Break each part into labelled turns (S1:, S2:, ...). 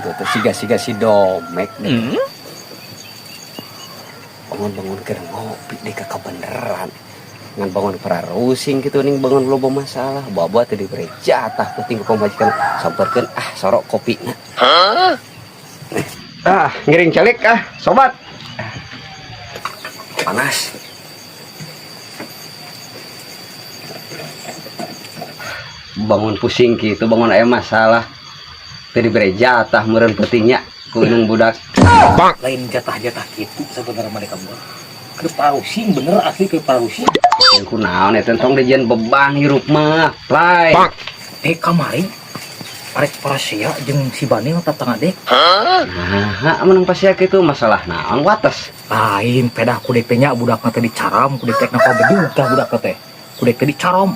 S1: Gitu teh siga-siga si Domek deh. Bangun-bangun keur ngopi deh ka kabeneran. Ngan bangun pararusing gitu ning bangun loba masalah. Bawa teh diberi jatah penting ku pamajikan, samperkeun ah sorok kopina. Ah, ngiring calik ah, sobat. Panas. Bangun pusing gitu, bangun aya masalah. Teu diberi jatah meureun pentingnya ku inung budak.
S2: Lain jatah-jatah gitu sebenarnya mereka buat ke parusing, bener asli ke parusing.
S1: Pusing ku naon eta, tong dijieun beban hirup mah, play.
S2: Eh, kamari arek parasia jeung si Banil tatangga dek.
S1: Nah, menang pasti kitu masalah naon wates?
S2: Lain pedah ku dek teh nya, budakna teh dicaram ku dek teh, napa bedug tah budakna teh ku dek teh dicaram.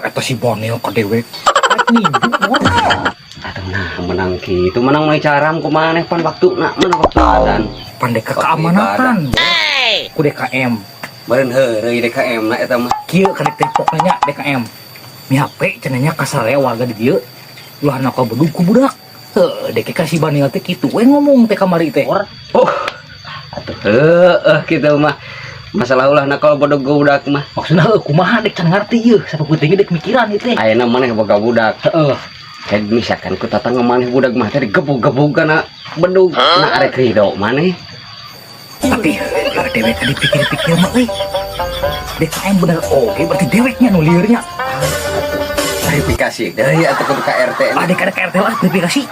S2: Eta si Banil ka dewek rek ninju mah.
S1: Atuh nah menang kitu, menang meuli caram ku maneh, pan waktuna mana waktu adan.
S2: Pandek ke keamanatan ku DKM.
S1: Meureun heureuy DKM na eta mah.
S2: Kieu ka dek teh pokna nya, DKM mi HP cenah nya kasarea warga di dieu ulah nakal bedug ku budak. Heuh, dek ka si Banil teh kitu we ngomong teh kamari teh.
S1: Oh, atuh heueuh kitu mah. Masalah ulah nakal bodog budak mah.
S2: Maksudna heuh kumaha, dek can ngarti ieu sapopoe dek mikiran ieu teh.
S1: Ayeuna maneh boga budak.
S2: Heeh.
S1: Kayak misalkan ku tatangga maneh budak mah teh digebug-gebug kana bedug. Nah, arek ridho maneh?
S2: Tapi heuh dewek tadi pikir-pikir mah euy. DKM bener oke, berarti deweknya nu liurnya.
S1: Verifikasi deui atuh kudu ka RT.
S2: Ah, dek ada KRT lah verifikasi.